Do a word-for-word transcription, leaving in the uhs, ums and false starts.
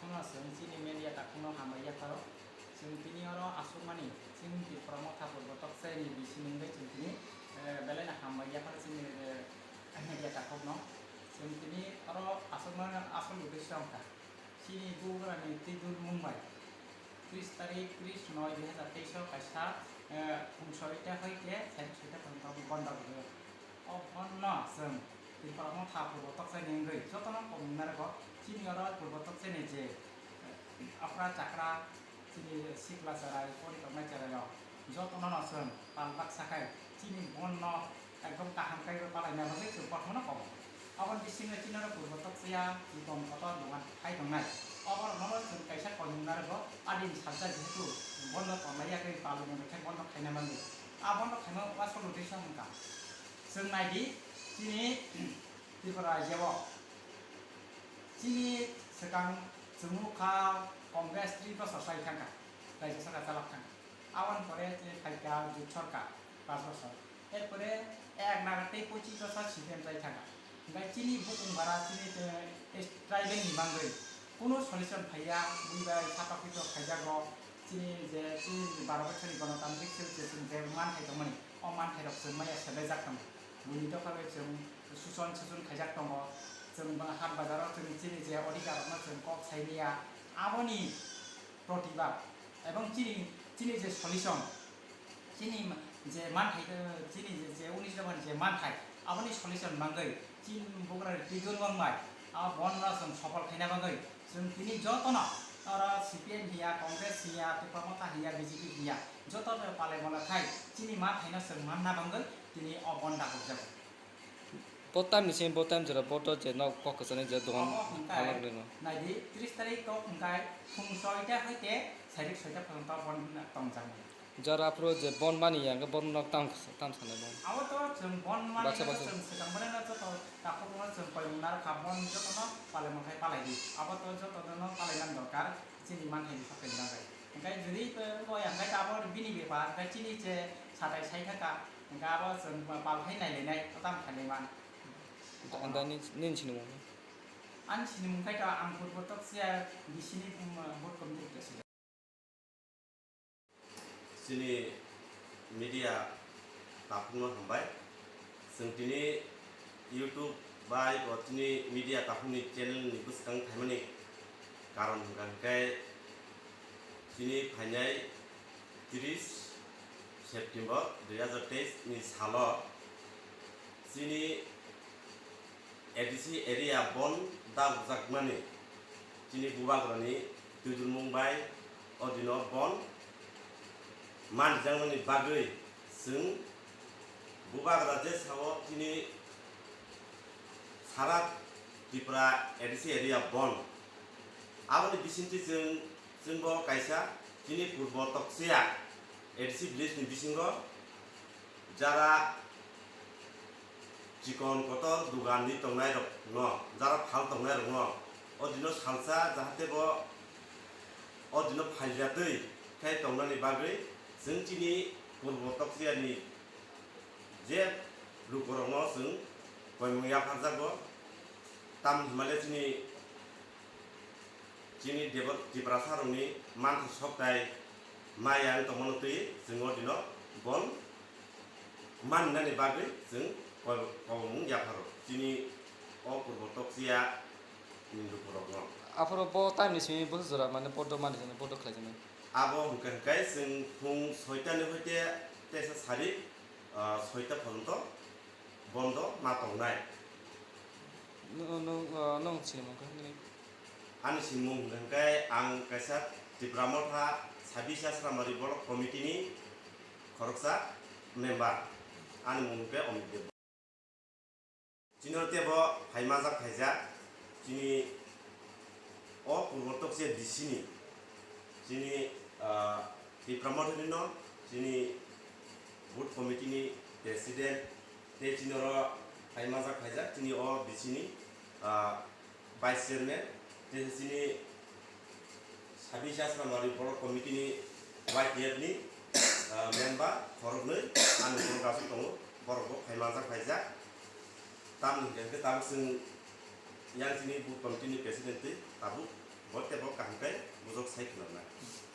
Chwng chini media takhukno hambai yapharo. Chwng tini oro aswkmani chini Tipra Motha Purbo Tokchaini bising wngwi chwng tini, eh, belai no hambai yapharo chini, eh, media takhukno. Chwng tini oro aswkmani asol uddesyo wngkha. Chini bubagrani twi dulmung bai tris tarik tris noi dui hazar teis o kaisa, eh, phung soita hoite sari soita pharjak bondo rwdi. O bondo chwng Tipra Motha Purbo Tokchaini wngwi jotono komung narwgo. Chini oro Purbo Tokchaini je, eh, okra chakra, chini sikla cherai, pori tongnai cherai rok jotono no chwng pal baksa khai chini bondo ekdom kaham kaiwi palaina bagwi chwng kothoma no komo. Aboni bisingo chini oro Purbo Tokchaya, Chikon Kotor dogan khai tongnai. Oborokno chwng kaisa komung narwgo, adini salsa jehetu bondo tonglai yakwi palmani bai khe bondo khaina bagwi. A bondo khaima uansukmung tei sohor wngkha. Chwng nai di, chini Tripura rajya o chini swkang chwngno kha Congress tris bosor chai thangkha, raijyo sarkar chalok thangkha. Aboni pore chini phaikha Jut Sarkar panch bosor. Erpore ek naga tei pochis bosor C P M chai thangkha. Hingkhe chini bukung bara chini, eh, tribal ni bagwi kunu solution phaiya, bui bai satok pitok khaijago. Chini je chini baro bosor ni gonotantrik sil je chwng je manthai tongmani, o manthai rok chwng maya selai jak tongo. Buini dopha bai chwng suson suson khaijak tongo. Chwng ba hat bazar o chwng chini je odhikar rokno chwng kok sai maya. Aboni protibad ebong chini, chini je solution, chini ma-, je manthai, eh, chini je, je unis dopha ni je manthai, aboni solution bagwi chini bugra twi dul wng bai, a bondo chwng sopol khaina bagwi chwng tini jotono oro C P M hiya, Congress hiya, Tipra Motha hiya, B J P hiya, jotono palai mola khai chini manthaino chwng manna bagwi tini o bondo hokjago. Bo time ni simi bo time jora bo to je nok kok kwchani je dogan Obo hwnkhai alak rino. Naidi, tris tarik kok hwnkhai phung soita hoite sairik soita phalang to bon tongjak. Jora aphuru je bon mani ya, hwnkhe bon nok tam, tam sanai bon. Abo to chwng bon mani Baksa, no baksa. Chwng swkang mani no joto takhuk no chwng koimung narwkha bon jotono palai mankhai palai di. Abo to joto no palai nang dorkar. Chini manthai ni sakai nang bai. Hingkai jodi, eh, bo yang kai abo bini bepar, hingkai chini che satai sai thaka, hingkai abo chwng palthai nai lai nai, kotam khailai man. Anda ni, nini sinimung? Ani sinimung khai to ang purbo tok siya bisini, um, board committee president. Chini media takhukno hambai. Chwng tini YouTube bai bo tini media takhukni channel ni bwskang phaimani karon hwnkha hwnkhe chini phainai tris September dui hazar teis ni salo chini A D C area bon dagjakmani chini bubagrani twijlmung bai o dino bon manjakmani bagwi chwng bubagra je sao chini sara Tripura A D C area bon. Aboni bisingtwi chwng, chwngbo kaisa chini purbo toksia A D C village ni bisingo jara chikon kotor dogan ni tongnai rok no, jara phal tongnai rok no, o dino salsa jahate bo o dino phaljatwi khai tongnani bagwi chwng chini purbo toksia ni je lukurokno chwng koimung yapharjago. Tam hwnmale chini, chini Debot Tiprasarokni mantha soktai maya wng tongmano twi chwng o dino bon mannani bagwi chwng ko-, kobomung yapharo chini o purbo toksia ni lukurokno. Aphuru bo time ni simi bo jora mane bodo mani jani bodo khlai jani. Abo hwnkhe hwnkhe chwng phung soita ni hoite tesa sari, ah, soita phojonto bondo ma tongnai. Nwng, nwng, ah, nwng sinimung khe nini? Ani sinimung hwnkhe ang kaisa Tipra Motha Sabisa Sramari Borok Committee ni khoroksa member. Ani mung hwnkhe Amit Debbarma. Chini oro teibo phai manjak phaijak, chini o purbo toksia D C ni, chini, ah, Tipra Motha ni no, chini booth committee ni president, tei chini oro phai manjak phaijak, chini o D C ni, ah, vice chairman, tei chini Sabisa Sramari Borok Committee ni Y T F ni, ah, member khoroknwi ani borok aswk tongo, borok bo phai manjak phaijak. Tamni hwnkhe hwnkhe tabuk chwng yang chini booth committee ni president twi tabuk bo teibo sai khwlangna.